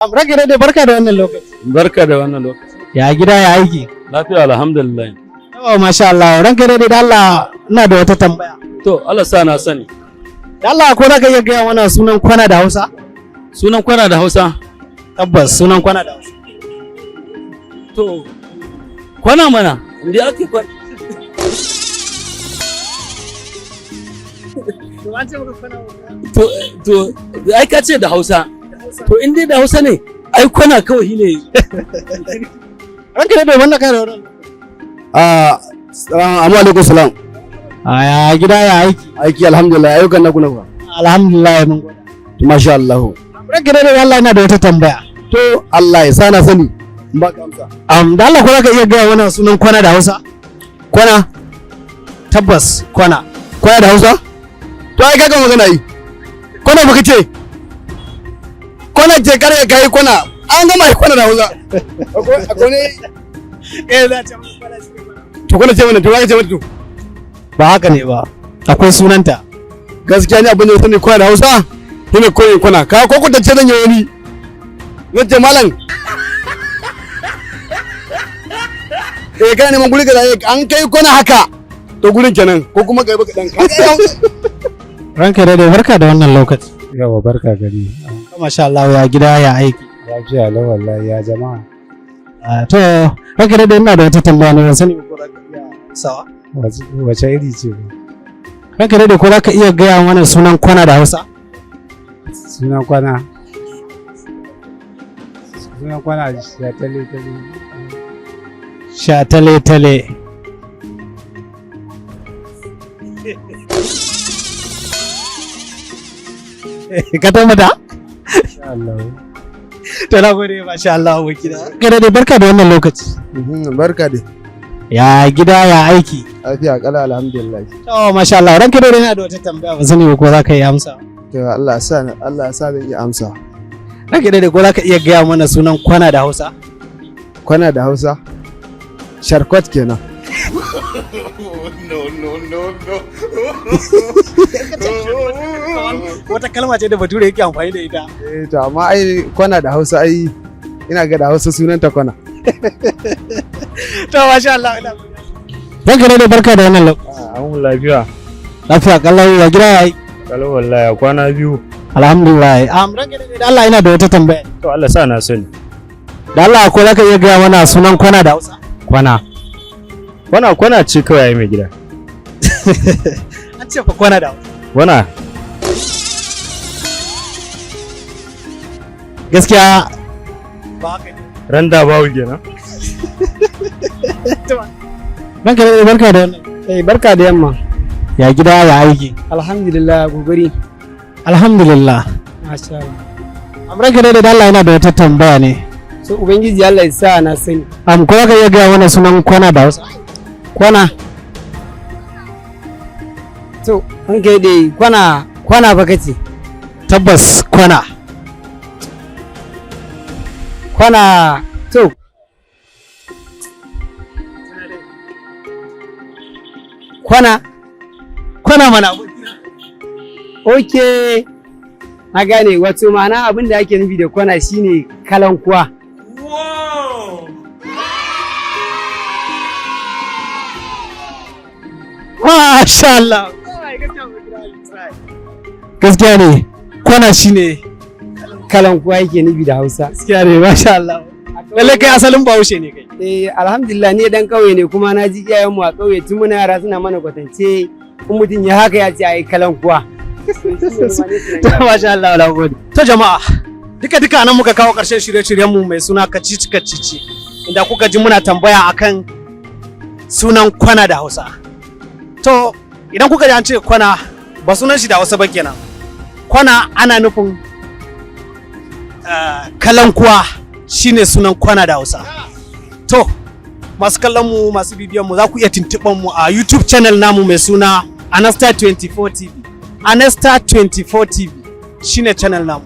Ranka dai, barka da wannan lokaci. Barka da wannan lokaci. Ya gida, ya aiki? Lafiya, alhamdulillah. Yawa, masha Allah. Ranka dai, da Allah ina da wata tambaya. To, Allah sa na sani. Da Allah ko za ka iya gaya mana sunan kwana da Hausa? Sunan kwana da Hausa? Tabbas, sunan kwana da Hausa. To, kwana mana, inda ake kwana. To, an ce maka kwana. To, ai ka ce da Hausa. To, in dai da Hausa ne, ai kwana kawai shine. Ranka dai, wannan kai da wannan. Ah, amma alaikum salam. A ya gida, ya aiki? Aiki alhamdulillah, ayyukan naku naku. Alhamdulillah, mun gode. Masha Allah. Ranka dai, Allah ina da wata tambaya. To, Allah ya sa na sani. In baka amsa. Da Allah ko za ka iya gaya mana sunan kwana da Hausa? Kwana, Tabbas, kwana. Kwana da Hausa? To, ai kaga magana yi. Kwana baka ce. Kwana ce kare kai kwana. An gama yi kwana da Hausa. Akwai ne. Eh, za ta kwana shi ne kwana. To, kwana ce mana, to zaka ce mana to. Ba haka ne ba. Akwai sunanta. Gaskiya ne, abin da sani kwana da Hausa. Shine koyi kwana. Ka ko ku ce zan yi wani. Zan ce malam. Eh, kana neman guri kaza, an kai kwana haka. To, gurin kenan ko kuma kai baka dan ka. Ranka dai, barka da wannan lokaci. Yawa, barka gari. Masha Allah, ya gida, ya aiki? Lafiya lau wallahi, ya jama'a? Ah, to, ranka dai, ina da wata tambaya ne, ban sani ba ko za ka iya amsawa. Wace iri ce? Ranka dai, ko za ka iya gaya mana sunan kwana da Hausa? Sunan kwana. Sunan kwana ya tale tale. Sha tale tale. Ka tabbata? Insha Allah. To, na gode, masha Allah, abokina. Ranka dai, barka da wannan lokaci. Barka dai. Ya gida, ya aiki? Lafiya kala, alhamdulillah. To, masha Allah, ranka dai, ina da wata tambaya, ban sani ba ko za ka iya amsa. To, Allah ya sa Allah ya sa zan iya amsa. Ranka dai, ko za ka iya gaya mana sunan kwana da Hausa? Kwana da Hausa? Sharkot kenan. Wata kalma ce da Bature yake amfani da ita. Eh, to amma ai kwana da Hausa, ai ina ga da Hausa sunanta kwana. To, masha Allah, ina godiya. Ranka dai, barka da wannan lokaci. An lafiya. Lafiya kallau, ya gida, ya aiki? Kalau wallahi, ya kwana biyu? Alhamdulillah. Ranka dai, da Allah ina da wata tambaya. To, Allah sa na sani. Da Allah ko za ka iya gaya mana sunan kwana da Hausa? Kwana. Kwana kwana ce kawai ai mai gida. An ce fa kwana da Hausa. Kwana. Gaskiya ba haka ne. Randa bawu kenan. Ranka dai, barka da wannan. Eh, barka da yamma. Ya gida, ya aiki? Alhamdulillah, gogori. Alhamdulillah. Masha Allah. Ranka dai, da Allah ina da wata tambaya ne. So Ubangiji Allah ya sa na sani. Ko za ka iya gaya mana sunan kwana da Hausa? Kwana. To, an kai dai kwana kwana fa kace. Tabbas, kwana. Kwana to. Kwana. Kwana mana, abokina. Okay. Na gane, wato ma'ana abin da ake nufi da kwana shine kalankuwa. Masha Allah. Gaskiya ne. Kwana shine Kalankuwa yake nufi da Hausa. Gaskiya ne, masha Allah. Lalle kai asalin Bahaushe ne kai. Eh, alhamdulillah, ni dan kauye ne, kuma na ji iyayenmu a kauye tun muna yara suna mana kwatance, in mutum ya haka ya ce ai kalankuwa. To, masha Allah, wala gode. To jama'a, duka duka nan muka kawo ƙarshen shirye-shiryenmu mai suna Kacici Kacici, inda kuka ji muna tambaya akan sunan kwana da Hausa. To, idan kuka ji an ce kwana, ba sunan shi da Hausa ba kenan. Kwana ana nufin kalankuwa, shine sunan kwana da Hausa. To, masu kallon mu, masu bibiyan mu, za ku iya tuntuɓan mu a YouTube channel namu mai suna Anasta 24 TV. Anasta 24 TV shine channel namu.